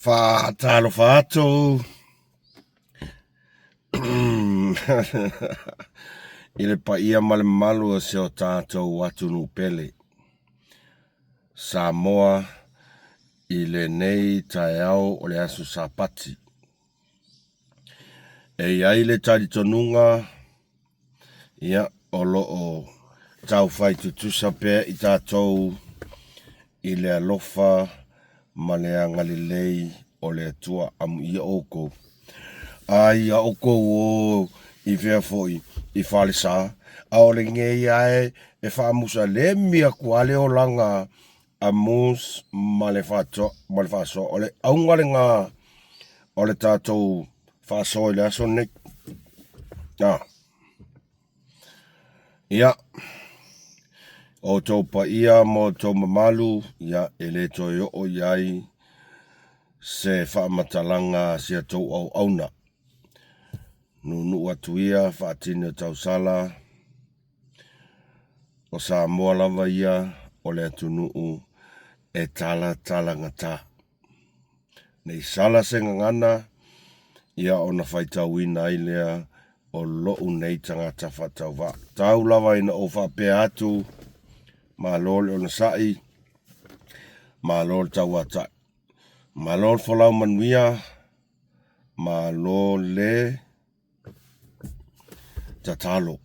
Faatalofa atu i le paia ma le mamalu o si o tatou atunuu pele, Samoa i lenei taeao o le aso Sapati. E i ai le talitonuga Ia, o lo o taufai tutusa pea i tatou i le alofa ma le agalelei o le Atua. Amuia outou. A ia outou o i fea foi i falesa, a o lenei ae e faamusalemi atu lava le olaga a Mose ma le ma le faasoa. O le auga lena o le tatou faasoa i le aso lenei. Ah. Ia, outou paia ma outou mamalu, ia, e le toe oo i ai se faamatalaga a si a tou auauna. Nuunuu atu ia faatini o tausala, o Samoa lava ia o le atunuu e talatalagata. Ne i sala se gagana, ia ona faitauina ai lea o lou nei tagata faatauvaa. Tau lava ina ou faapea atu, malo le onosai, malo le tauatai, malo le folau manuia, malo le tatalo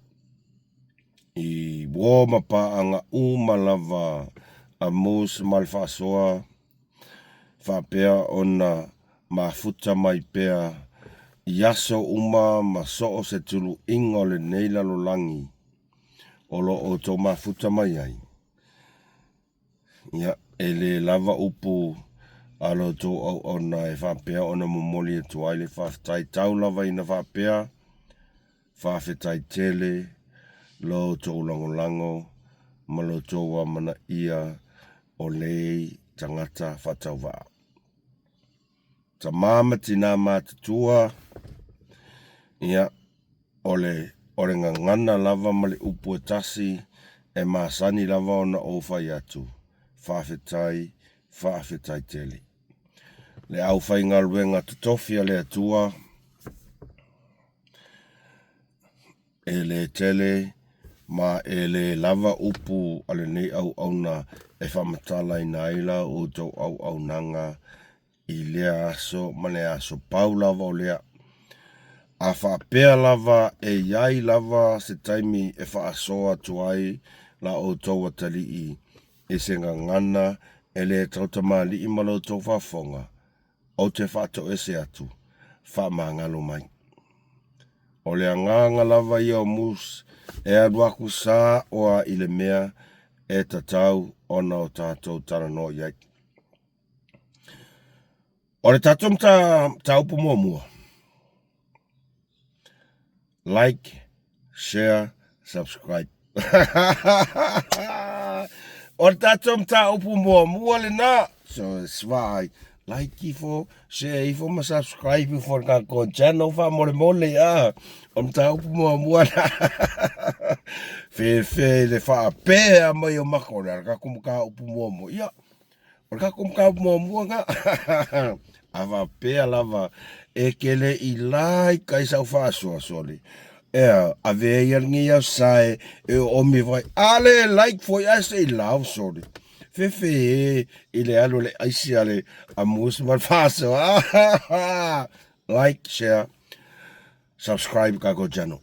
i uo ma paaga uma lava a Mose ma le faasoa faapea ona mafuta mai pea i aso uma ma so o se tuluiga o lenei lalolagi o lo o outou mafuta mai ai. Ia, e le lava upu a lo outou auauna e faapea ona momoli atu ai le faafetai tau lava ina faapea, Faafetai tele lo outou lagolago ma lo outou amanaia o nei tagata faatauvaa. Tama ma tina matutua, ia, o le, o le gagana lava ma le upu e tasi e masani lava ona ou fai atu, faafetai, faafetai tele. Le aufaigaluega totofi a le Atua, E le tele ma e le lava upu a lenei auauna e faamatalaina ai la outou auaunaga i lea aso ma le aso pau lava o lea. A faapea lava e i ai lava se taimi e faasoa atu ai la outou atalii i se gagana e le tautamalii ma la outou faafofoga, ou te faatoese atu, faamagalo mai. O le agaga lava ia o Moose e alu aku sa oa i le mea e tatau ona o tatou talanoa i ai. O le tatou mataupu muamua, like, share, subscribe. o le tatou mataupu muamua lena. So, svaai. Like ifo, share ifo ma subscribe ifo le tatou channel faamolemole a. O mataupu muamua na. Fefe le faapea mai o mako o le tatou mataupu muamua. Ia, O le tatou mataupu muamua na. A faapea lava e te le i like ai sau faasoa sole. Ea, avea ia lenei aso sa e e oomi foi. A le like foi ae se i love sole. Fefe e i le alu o le aisi a le a Moose ma le faasoa. Like, share, subscribe tatou channel.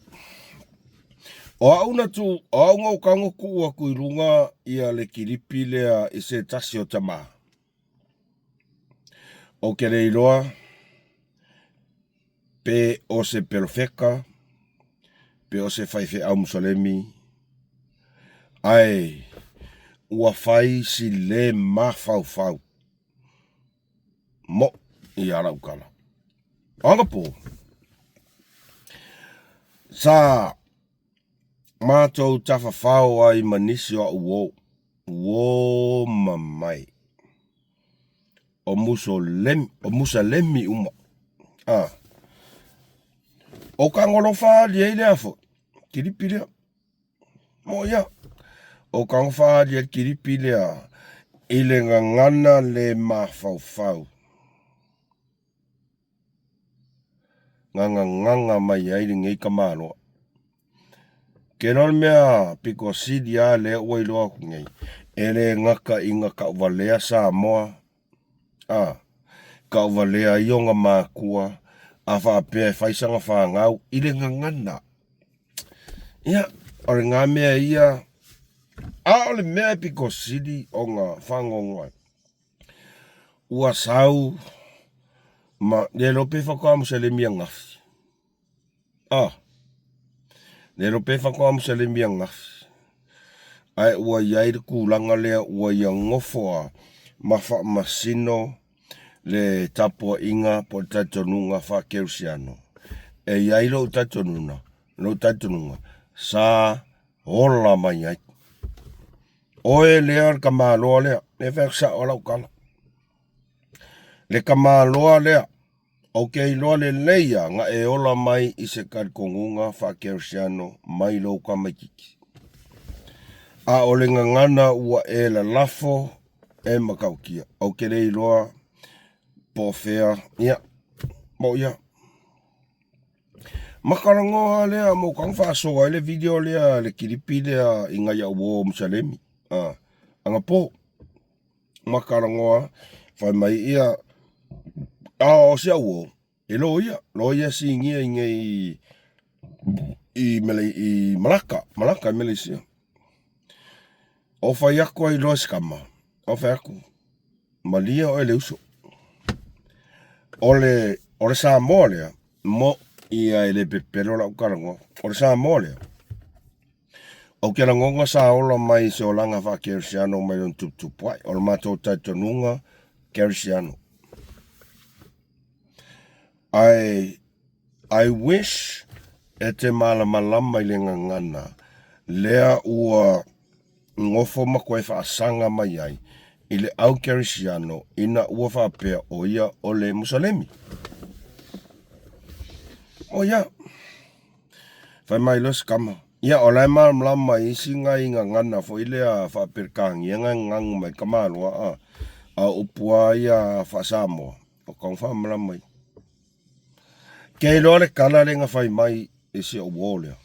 O au na tu, o au na tago tuu atu i luga ia le kilipi lea i se tasi o tama. Ou te le iloa pe o se pelofeka, pe o se faifeau Musalemi, ae ua fai si le mafaufau. Mo ia lau tala. O anapo, sa matou tafafao ai ma nisi o au uo, uo mamae, o Musolemi, o Musalemi uma. Ah. O Kagolofa ali ai lea foi, kilipi lea. Mo ia, o Kagolofa ali ai kilipi lea i le gagana le mafaufau. Gagagaga mai ai lenei tamaloa. Ke iloa le mea pito sili lava lea ua iloa atu nei, e le gata ina tauvalea Samoa, a, tauvalea ai ona matua, a faapea e fai sana fanau i le gagana. Ia, o lena mea ia, a o le mea e pito sili ona faanoanoa ai, ua sau ma le iloa pe faatoa masalemi ananafi. Ah, le iloa pe faatoa masalemi ananafi, ae ua i ai le tulaga lea ua ia nofo lava ma faamasino le tapuaiga po o le talitonuga faa-kerisiano. E i ai lou talitonuga, lou talitonuga sa ola mai ai. Oe lea le tamaloa lea, lea e fai atu sao lava lau tala. Le tamaloa lea, ou te iloa lelei lava na e ola mai i se talitonuga faa-kerisiano mai lou tamaitiiti. A o le gagana ua e lalafo e matautia. Ou te le iloa po o fea, ia, mo ia. Ma talanoa lea mo ka faasoa ai le video lea le kilipi lea i nai au uo Musalemi a anapo. Ma talanoa fai mai ia a o si au uo e loia, loia sinia i nei i mele i Malaka, Malaka i Malaysia. O fai atu ai loa si kama, o fai atu, malie oe le uso. O le, o le Samoa lea, mo ia e le pepelo lau talanoa. O le Samoa lea, ou te lagona sa ola mai i se olaga faa-Kerisiano mai lona tuputupu ae. O le matou talitonuga Kerisiano. Ae I wish e te malamalama i le gagana lea ua nofo ma toe faasaga mai ai i le au Kerisiano ina ua faapea o ia o le Musalemi. O ia. Fai mai loa si kama, Ia, o la e malamalama i isi nai gagana foi lea faa-Peretania na e ganu mai tamaloa a, a o upu lava ia faa-Samoa, o tau faamalamalama ai. Ke iloa le tala lea na fai mai i si ou uo lea,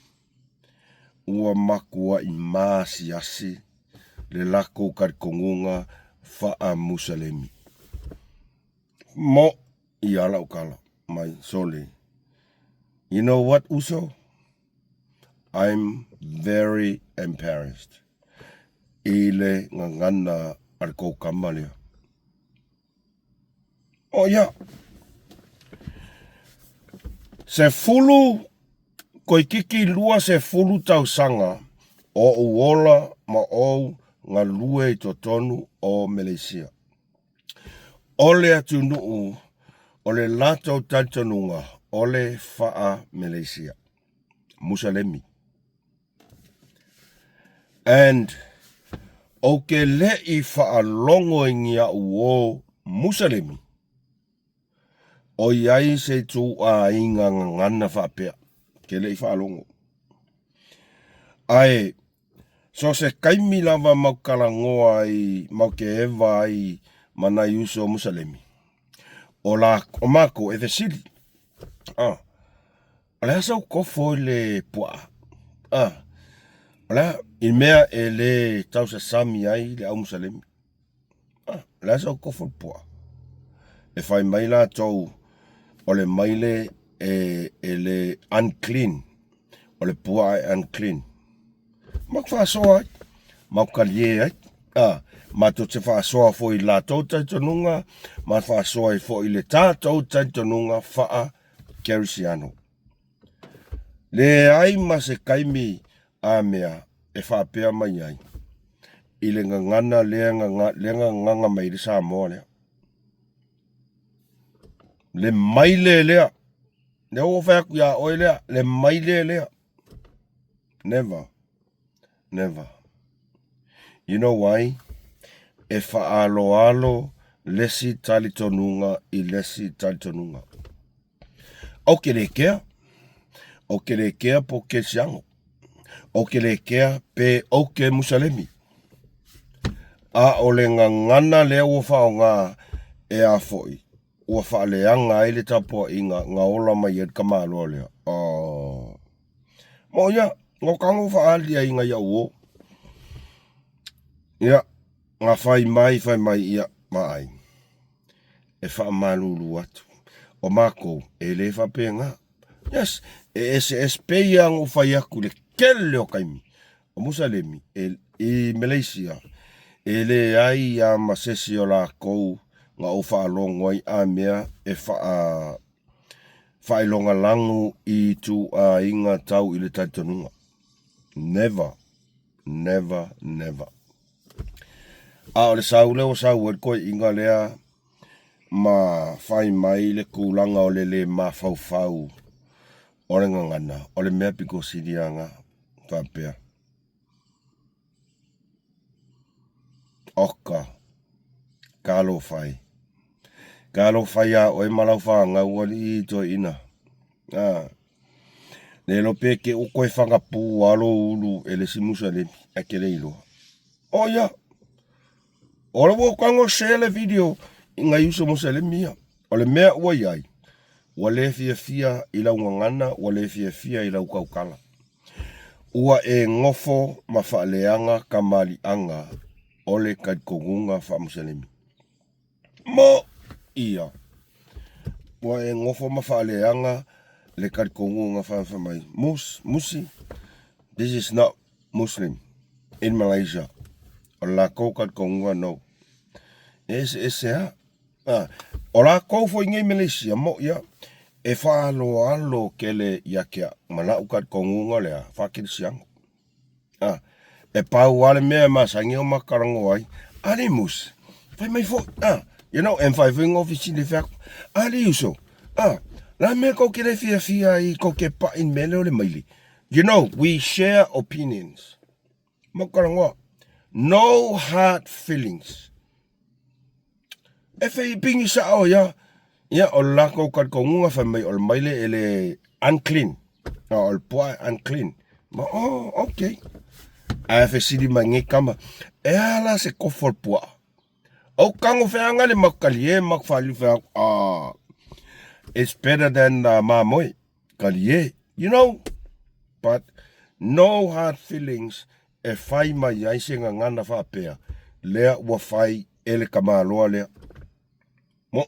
ua matuai maasiasi le latou talitonuga faa-Musalemi. Mo ia lau tala mai, sole, you know what uso? I'm very embarrassed i le gagana a le tou tama lea. O ia. Sefulu toeititi 20 tausaga o ou ola ma ou galue i totonu o Meleisia. O le atunuu o le latou talitonuga o le faa-Meleisia. Musalemi. And ou te le i faalogo i ni au uo Musalemi o i ai se ituaiga gagana faapea. Ke le i faalogo. Ae so se taimi lava mau talanoa ai, mau te eva ai ma nai uso Musalemi, o la, o matou e fesili, ah, O le a sau kofo i le puaa? A, o le a, i mea e le tausasami ai le au Musalemi. A, o le a sau kofo i le puaa? E fai mai latou o le maile e, e le unclean, o le puaa e unclean. Matou faasoa ai, matou talie ai, a, matou te faasoa foi i latou talitonuga, ma faasoa ai foi i le tatou talitonuga faa Kerisiano. Leai ma se taimi a mea e faapea mai ai i le gagana lea lea gagaga mai le Samoa lea. Le maile lea. Lea ua fai atu ia oe lea, le maile lea. Never. Never. You know why? E faaaloalo lesi talitonuga i lesi talitonuga. Ou te le kea, ou te le kea po kerisiano, ou te le kea pe ou te Musalemi. A o le gagana lea ua faaaoga e a foi? ua faaleaga ai le tapuaiga na ola mai ai le tamaloa lea. Oh. Mo ia, no kago faali ai ngai au o. Ia, na fai mai, fai mai, ia, vaai. E faamalulu atu. O makou, e le faapena. Yes, e eseese pei lava ona ou fai atu i le tele o taimi, o Musalemi e, i Malaysia, e leai lava ma se isi o lakou na ou faalogo ai a mea e faa, faailogalanu i ituaiga tau i le talitonuga. Never, never, never. A o le sau lea ua sau ai le toeaina lea ma fai mai le tulaga o le le mafaufau o le gagana, o le mea pito sili lava lena faapea. Oka, talofa e. Talofa ia oe ma lau fanau alii toeaina. A, le iloa pe te ua toe fagapu lava lou ulu e le isi Musalemi, ae te le iloa. O ia, o le ua tago share le video i nai uso Musalemi ia. O le mea ua i ai, ua le fiafia i lau gagana, ua le fiafia i lau tautala. Ua e nofo ma faaleaga kamaliʻaga o le talitonuga faa-Musalemi. Mo ia, ua e nofo ma faaleaga le talitonuga faa mai, Mus, Musi, this is not Muslim in Malaysia. O le lakou talitonuga no. E eseese lava. A, o lakou foi nei Malaysia, mo ia, e faaaloalo tele ia te au, ma lau talitonuga lea, faa-kerisiano. A, e pau lava le mea e masani ona matalanoa ai, alii Musi, fai mai foi, a, you know, e mafai foi ona ofisili fai atu, alii uso, a, le a mea tou te le fiafia ai tou te pai i le mea lea o le maile? You know, we share opinions. Matalanoa. No hard feelings. E fei pigi sao ia, ia o le latou talitonuga fai mai o le maile e le unclean. A o le puaa e unclean. Ma oh, okay. Ae fesili mai nei tama, e a la se kofo o le puaa? Ou kago feaga le maku kalie maku faaliu feaga. Ah, it's better than mamoe. Kalie, you know, but no hard feelings e fai mai ai se gagana faapea, lea ua fai e le tamaloa lea. Mo,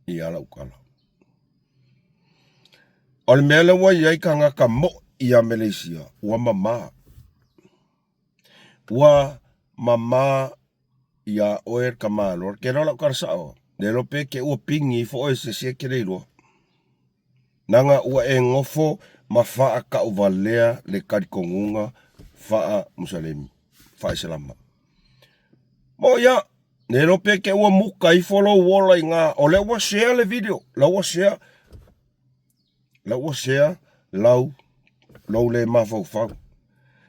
ia lau tala. O le mea lea ua i ai tagata mo'i ia Malaysia, ua mama. Ua mama iā oe le tamaloa. Ke loa lau tala sao, le iloa pe te ua pigi ifo oe se isi e te le iloa. Naga ua e nofo ma faatauvalea le talitonuga faa-Musalemi, faa-Isalama. Mo ia, le iloa pe te ua muka ifo lou ola i gā, o lea ua share le video, la ua share, la ua share lau, lou le mafaufau.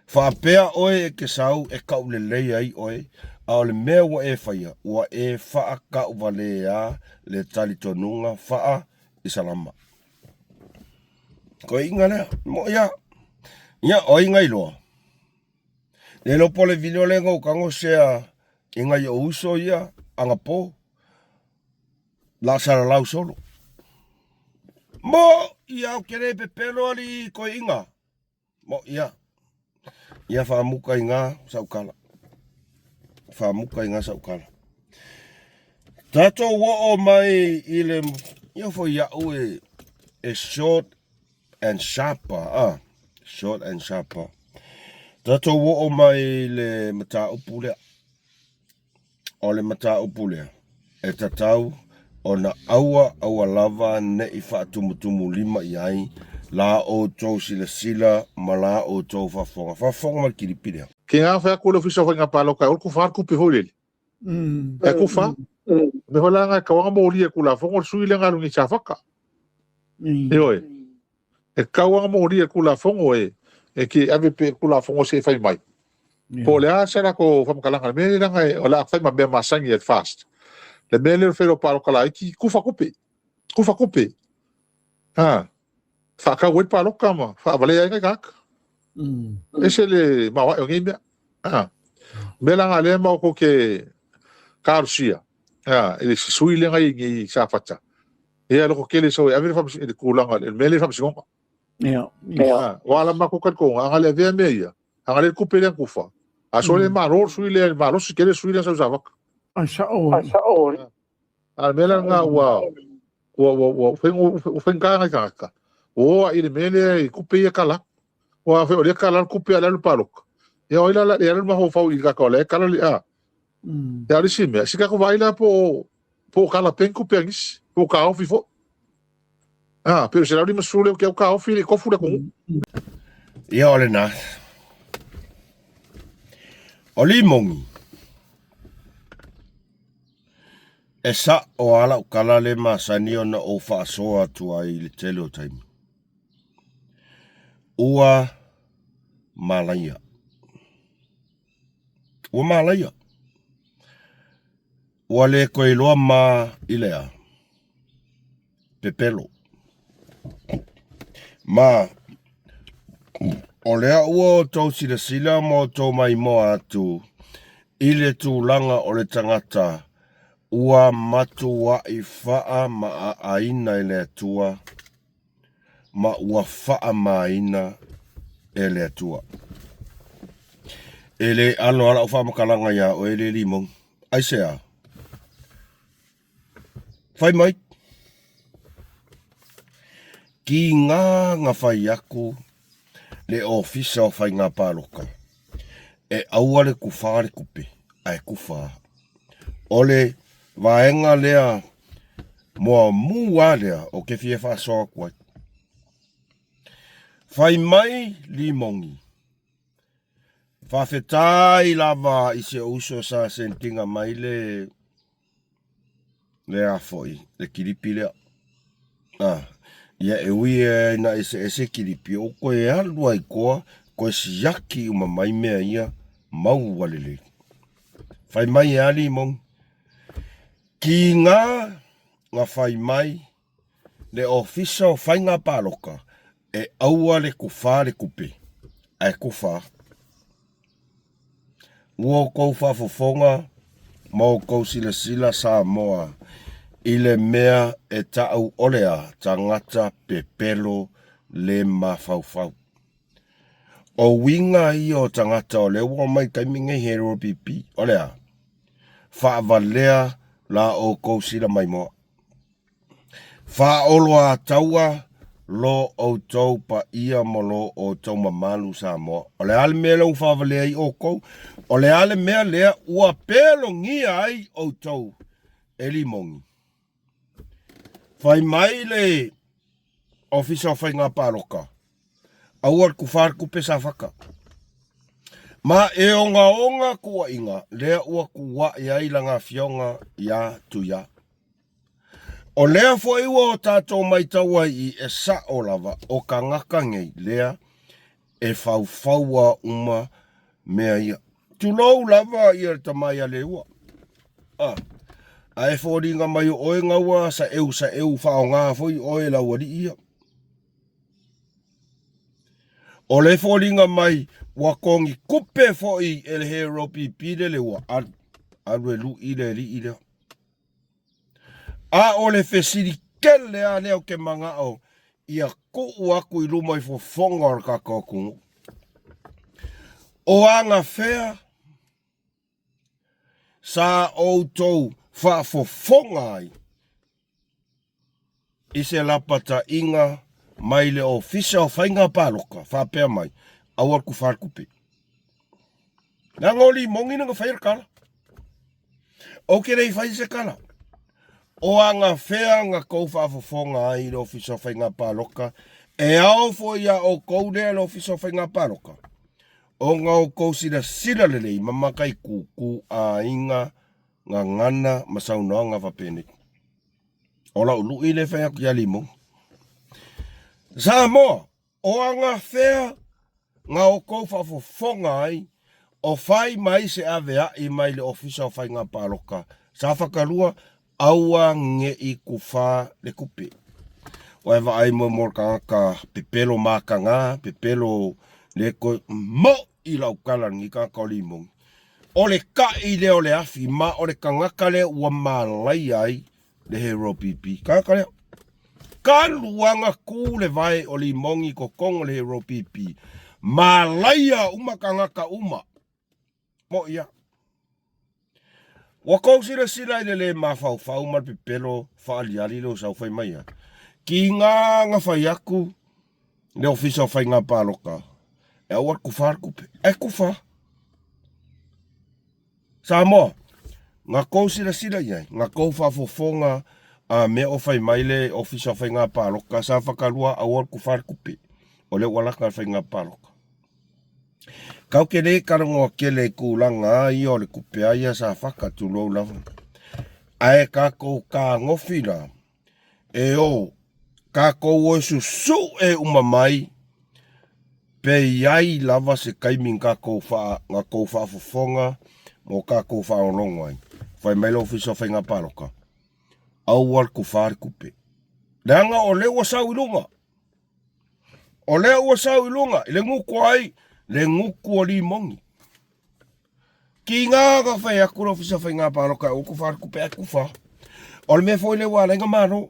Faapea oe e te sau e kaulelei ai oe, a o le mea ua e faia, ua e faatauvalea le talitonuga faa Isalama. Koiga lea, mo ia. Ia, o ai ngai loa. Le iloa po o le video lea na ou tago share i ngai ou uso ia anapo la salalau solo. Mo ia o ke le pepelo alii koiga. Mo ia. Ia faamuka i ngā saukala. Faamuka i ngā saukala. Tātou oo mai i le ia foi ia'u e e short and sharp ah short and sharp. Tātou oo mai i le mataupu lea. O le mataupu lea, e tatau ona aua aua lava ne i faatumutumulima i ai la outou silasila ma la outou faafofoga. Faafofoga mai le kilipi lea. Ke ga fai atu le Ofisa o Faiga Palota e olu kufa le tupe foi lele. E kufa. Me foi la nga e tau anga molia e Tulafono le sui lea nga alu nei Safata. Ioe. E tatau lava ona molia e le Tulafono e e ke ave pea i le Tulafono se i fai mai. Po o le a se latou faamatalaga i le mea lea leaga o le a fai ma mea masani at fast. Le mea lea o le failoa palota laiti, kufa tupe. Kufa tupe. Ha. Faatau ai le palota ma faavalea ai nai tagata. Ese le maoae o nei mea. Ha. Mea la lea ma o ke talosia. Ha, i le sui lea ngai i Safata. Ia loko kele so e ave le faamasinoga i le tulaga le mea lea i le faamasinoga. Ia. Ah, ua ala matou talitonuga, a na le avea mea ia, a na le tupe lea na tufa, a sole malo le sui lea, malosi tele le sui lea sa i Safata. Ai sao. Ai. A o le mea la lena ua ua ua ua ua faigata nai tagata, ua o ai i le mea lea i tupe ia kala. Ua afai o lea kala le tupe a le alu palota. Ia o ai la o le a le alu mafaufau i le tagata o la e kala le a. Ia o le isi mea, se tatou vaai la po o po o kala pea ni tupe a nisi, po o taofi foi. Ah, pe o le 150 lea ou te au taofi e le i tofu le atunuu. Ia o lena. O Limogi, e sa'o a la'u tala le masani ona ou faasoa atu ai i le tele o taimi. Ua malaia. Ua malaia. Ua le toe iloa ma i le a? Pepelo. Ma, o lea ua outou silasila ma outou maimoa atu i le tulaga o le tagata ua matuaʻi faamaʻaʻaina e le Atua ma ua faamaina e le Atua. E le alo a la'u faamatalaga iā oe le Limogi. Aisea? Fai mai. Kīgā na fai atu le Ofisa o Faiga Palota e aua le tufā le tupe, ae tufa. O le vaega lea muamua lea ou te fia faasoa atu ai. Fai mai Limogi, faafetai lava i si ou uso sa sentiga mai le le a foi, le kilipi lea. Ah, ia e ui e ina eseese kilipi, o koe alu ai koa, koe siaki uma mai mea ia, maua lelei. Fai mai e ali mong, ki ngā nga fai mai le ofisa o Faiga Paloka e aua le kufā le kupe, ae kufā. Ua outou faafofoga ma outou silasila Samoa i le mea e ta'u o le a tagata pepelo le mafaufau. O uiga ia o tagata o lea ua omai i taimi nei he LPP o le a? Faavalea la outou sila maimoa. Faaoloataua lo outou paia ma lo outou mamalu Samoa. O le a le mea lea ua faavalea ai outou? O le a le mea lea ua pelogia ai outou e Limogi? Fai mai le Ofisa o Faiga Palota, aua le tufa le tupe Safata. Ma e ogaoga tuuaiga lea ua tuuai ai lana afioga ia Tuia. O lea foi ua o tatou maitau ai i e sa'o lava o tagata nei lea e faufaua uma mea ia. Tulou lava ia le tama ia Leua. A, ae foliga mai o oe gaua saeu saeu faaaoga foi oe e le aualii ia. O le foliga mai ua togi tupe foi e le Hero PP le Leua, alu, alu e lu'i le alii lea. A o le fesili tele lava lea ou te manao ia tuu atu i luma i fofoga o le tatou atunuu. O agafea sa outou faafofoga ai i se lapataiga mai le Ofisa o Faiga Palota faapea mai, aua le tufa le tupe. Leaga o Limogi na faia le tala. Ou te le i faia se tala. O agafea na tou faafofoga ai i le Ofisa o Faiga Palota, e ao foi ia outou lea le Ofisa o Faiga Palota, ona outou silasila lelei ma mataitutu aiga, gagana ma saunoaga faapenei. O lau lui lea e fai atu ia Limogi. Samoa, o agafea na outou faafofoga ai o fai mai se avea'i mai le Ofisa o Faiga Palota Safata 2, aua ne i tufa le tupe. Ua e vaai mo mo le tagata pepelo mataga, pepelo le toe mo'i lau tala lenei tagata o Limogi. O le ta'i lea o le afi ma o le tagata lea ua malaia ai le Hero PP. Tagata lea. Talu aga ku le vae o limogi kokogo le hero pipi. Malaia uma kangaka uma. Mo ia. Ua kou silasila i le le mafaufau ma le pepelo faaliali le o sau fai mai a. Ki ngā nga fai aku le ofisa o faiga paloka. E aua kufa le kupe. E kufa. Samoa, nga kou silasila i ai, nga kou faafofoga a mea o fai mai le Ofisa o Faiga Paloka sa whakalua aua le kufa le kupe, o lea ua laka le faiga paloka. Kau ke le talanoa kele i kulaga a ia o le kupe a ia sa whaka tulou lava. Ae kakou kagofi la, E o kakou o e susuʻe uma mai, pe iai lava se taimi nga kou faa, nga kou faafofoga mo kakou faalogologo ai. Fai mai le Ofisa o Faiga Paloka, Aua le kufa le kupe. Leaga o lea ua sau i luga. O lea ua sau i luga i le guku ai, le guku o limogi. Ki ngā ka whai aku le Ofisa o Faiga Paloka e o kufa le kupe ai kufa. O le mea foi lea ua ala ai nga malo.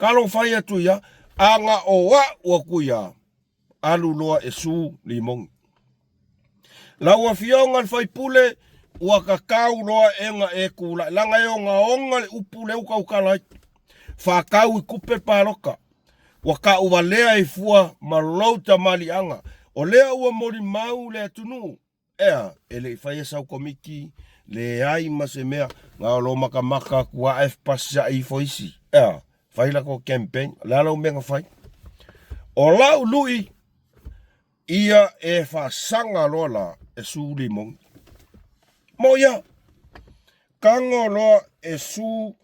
Ka lo fai atu ia, a nga o a'u aku ia, alu loa e su limogi. Lau afioga le faipule, ua kakau loa e nga e kula'i, laga e ogaoga le upu lea ua tautala ai. Faakau i kupe le paloka. Ua tauvalea i fua ma lou tamaliiaga. O lea ua molimau le atunuu. Ea, e le i faia sau komiti, leai ma se mea, na o lo makamaka atu a e pasiaʻi ifo isi. Ea, fai latou campaign, o le a lau mea na fai? O lau lui, ia e faasaga loa la e su limogi. Mo ia, tago loa e su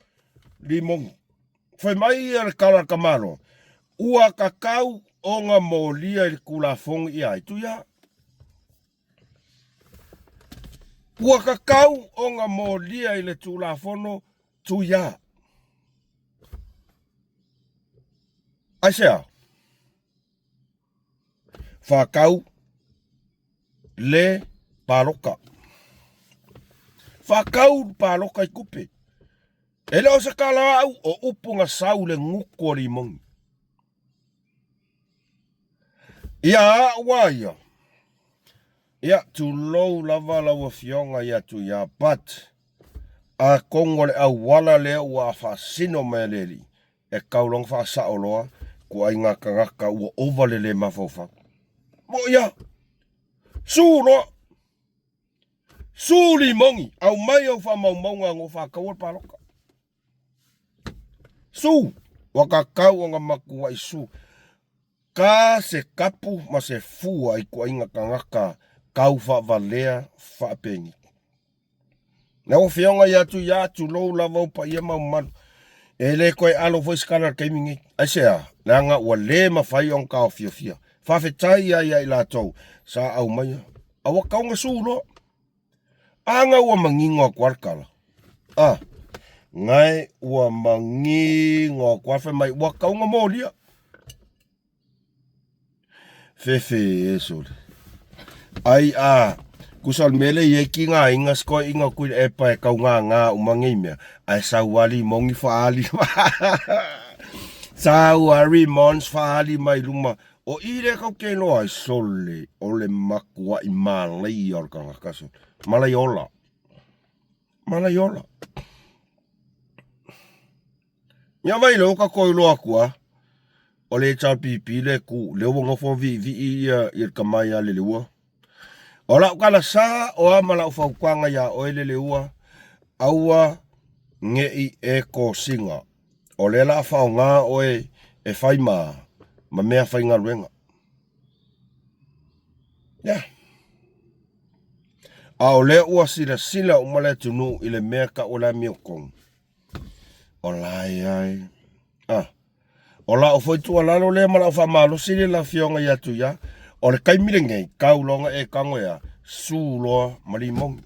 limogi. Fai mai ia le tala a le tamaloa, ua tatau ona molia i le Tulafono ia ai Tuia. Ua tatau ona molia i le Tulafono Tuia. Aisea? Whakau le paloka. Whakau le paloka i kupe. E le o se kala au o upu nga sau le nguku o limogi. Ia a'u a ia. Ia, tulou lava lau afioga ia Tuia, but atonu o le auala lea ua faasino mai e le Alii, e tau loa ona faasao loa ituaiga tagata ua ova le le mafaufau. Moʻi a! Su loa! Su limogi! Aumai au faamaumauga na ou faataua le palota. Su! Ua tatau ona matuai su. Ka se kapu ma se fua i ituaiga tagata tau faavalea faapenei. Lau Afioga ia Tuia, tulou lava ou paia ma ou mamalu. E le toe alo foi se tala i le taimi nei. Aisea? Leaga ua le mafai ona taofiofia. Faafetai ai ia i latou sa aumaia. A ua tatau ona su loa. A na ua manino atu lava le tala. A, nae ua manino atu lava fai mai ua tatau ona molia. Fefe e sole. Ai a, kusa o le mea lea i ai ki ngā inga sikoa inga kui le epa e kau ngā ngā uma ngei mea. Ai sau ali mongi whaali. Sau ari mons whaali mai luma. O i le kau ke loa ai sole o le makua i malai o le kangaka sole. Malai ola. Malai ola. Ia vai leo ka koi loa aku a. O le HRPP le ku, leo ua nofo viivii ia i le tama ia Leleua. O lau tala sa o a ma lau fautuaga iā oe Leleua, aua neʻi e kosiga. O lea la a faaaoga oe e fai ma, ma mea faigaluega. Yeah. A o lea ua silasila uma le atunuu i le mea tau o le amiotonu. O la e ai. Ah. O lau foi tuualalo lea ma lau faamalosi lea lau afioga ia Tuia, o le taimi lenei, tau loa e tago ea, su loa ma limogi.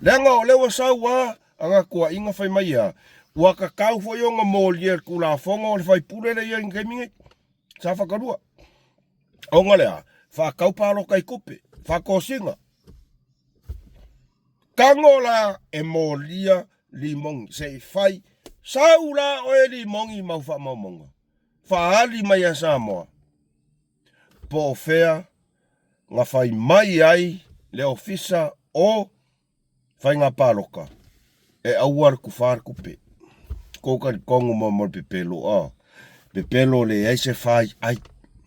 Leaga o lea ua sau a aga tuuaiga fai mai ea, ua tatau foi ona molia e le Tulafono o le faipule lea i le taimi nei, sa whakalua. Ona lea, whakau pāloka i kupe, whakosina. Tago la e molia limogi, se i fai, sau la oe limogi mau faamaumauga. Faaali mai a Samoa, po o fea na fai mai ai le Ofisa o Faiga Palota e aua le tufa le tupe. Kou talitonu mo mo le pepelo a. Pepelo leai se fai ai.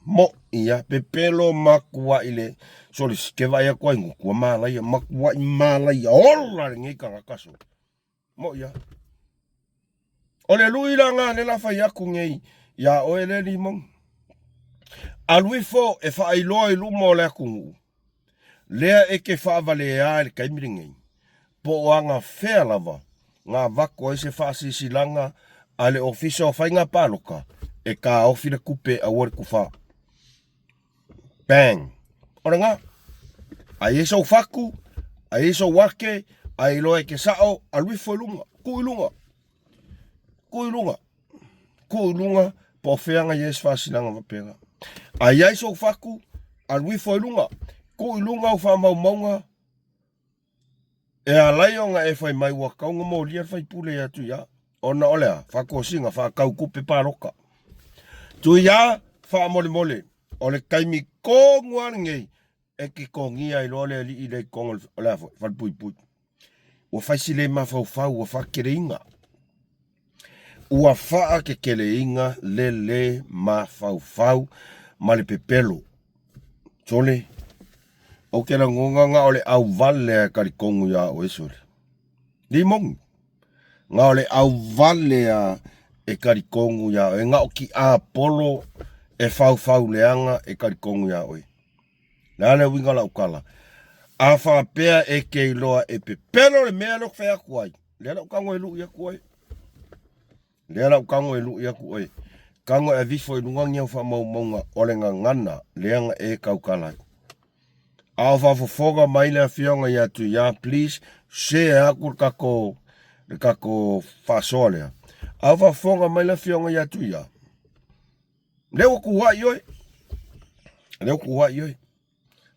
Mo ia pepelo matuai le sole ke vaai atu ai gutu a malaia matuai malaia ola lenei tagata so. Mo ia. O le lui la nga le la fai atu nei ia oe le limon. Alu ifo e faailoa i luma o le atunuu lea e ke faavalea i le taimi lenei, po o agafea lava na avatu ai se faasilasilaga a le Ofisa o Faiga Palota e taofi le tupe aua le tufa. Bang! O lena. A i ai sou fatu, a i ai sou ake, a iloa e ke sao, alu ifo i luga, tuu i luga, tuu i luga, tuu i luga, po o fea na i ai se faasilaga faapena. A i ai sou fatu, alu ifo i luga, tuu i luga au faamaumauga, E ala ai ona e fai mai ua tatau ona molia le faipule ia Tuia, ona o le a? Faatosina, faatau tupe palota. Tuia, faamolemole, o le taimi tonu lava lenei e te togia ai loa le alii lea i totonu o le a foi, falepuipui. Ua fai si le mafaufau, ua faakeleina. Ua faakekeleiga le lē mafaufau ma le pepelo. Sole, ou te lagona na o le auvale a e talitonu iā oe, sole. Limoni, na o le auvale a e talitonu iā oe, na o tiapolo e faufau leaga e talitonu iā oe. Le a le uiga o lau tala? A faapea e te iloa e pepelo le mea lea ou te fai atu ai, lea la ou tago e lui atu oe. Lea la ou tago e lui atu oe. Tago e aveifo i luga ni au faamaumauga o le gagana lea na e tautala ai. A o faafofoga mai le afioga ia Tuia, please share atu le tatou le tatou faasoa lea. A o faafofoga mai le afioga ia Tuia, lea ua tuai oe. Lea ua tuai oe.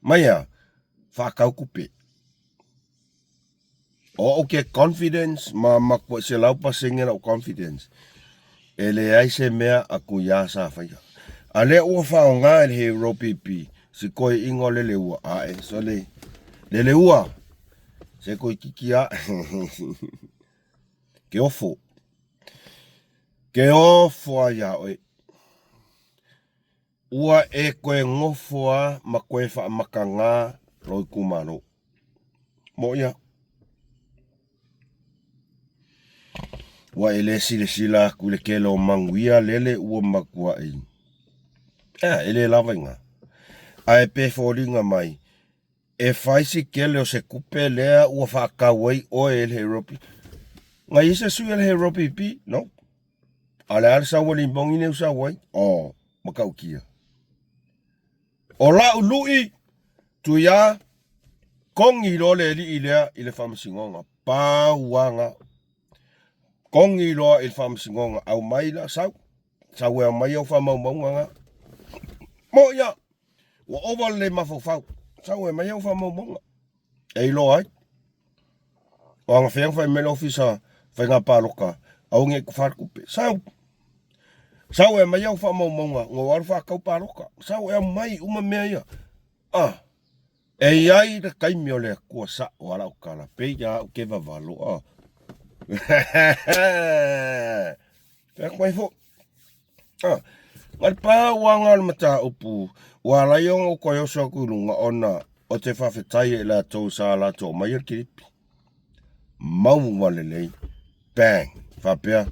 Mai a, faatau tupe. O ou ke confidence ma matuai 100% lau confidence e leai se mea a Tuiā sa faia. A lea ua faaaoga e le Hero PP si toeaiina o Leleua ae sole Leleua se toeitiiti a ke ofo ke ofo a iā oe. Ua e toe nofo a ma toe faamatagā lou itumalo. Moʻi a. Ua e le silasila atu i le tele o manuia lele ua matuai. Ea, e le lava iga. Ae pe foliga mai, e fai si tele o se tupe lea ua faatau ai oe e le Hero PP. Na i ai se sui a le Hero PP? No. A o le a le sau a Limoni nei ua sau ai? Oh, matautia. O lau lui, Tuia, kogi loa le alii lea i le faamasinoga. Pauaga. Kogi loa i le faamasinoga. Aumai la sau. Sau e aumai au faamaumauga na. Mo ia, ua ova le le mafaufau. Sau e aumai au faamaumauga. E iloa ai. O agafea na fai mai le ofisa faiga palota, aua ne i tufa le tupe. Sau. Sau e aumai au faamaumauga, na ou alu faatau palota. Sau e aumai uma mea ia. Ah. E i ai le taimi o le Atua sa'o a la'u tala, pei a au ke vavalo a. Fai atu ai fo'i. Ah, na le pāuaga o le mataupu, ua ala ai ona ou toe oso atu i luga ona o te faafetai i latou sa latou aumaia le kilipi. Maua lelei, bang, faapea,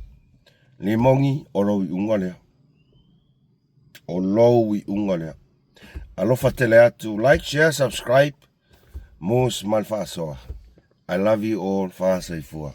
Limoni, o lou iuga lea. O lou iuga lea. Alofa tele atu, like, share, subscribe, mus ma le faasoa. I love you all, faasoifua.